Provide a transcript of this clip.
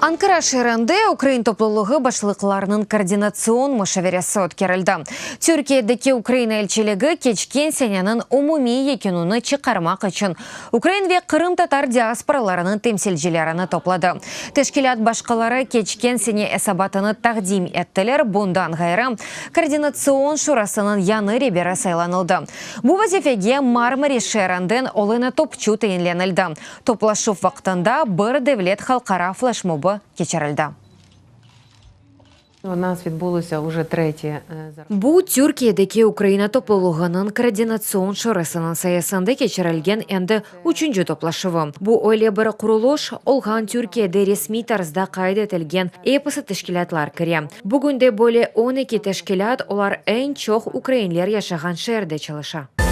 Ankara şeerinde ukrain toplulığı başlıqlarınıñ koordinatsion muşaveresi ötkerildi. Türkiyedeki Ukraina elçiligi keçken seneniñ umumiy yekünini çıqarmaq içün ukrain ve qırımtatar diasporalarınıñ temsilcilerini topladı. Teşkilât başqaları keçken sene esabatını taqdim ettiler, bundan ğayrı, Koordinatsion şurasınıñ yañı reberi saylanıldı. Bu vazifege Marmaris şeerinden Olena Topçu tayinlenildi. Toplaşuv vaqtında Bir devlet halqara fleşmobı keçirildi. Bu, Türkiyedeki Ukraina toplulığınıñ Koordinatsion şurasınıñ sayesinde keçirilgen endi üçünci toplaşuvı. Bu öyle bir quruluş olğan Türkiyede resmiy tarzda qayd etilgen episi teşkilâtlar kire. Bugünde böyle 12 teşkilât, olar eñ çoq ukrainler yaşağan şeerde çalışa.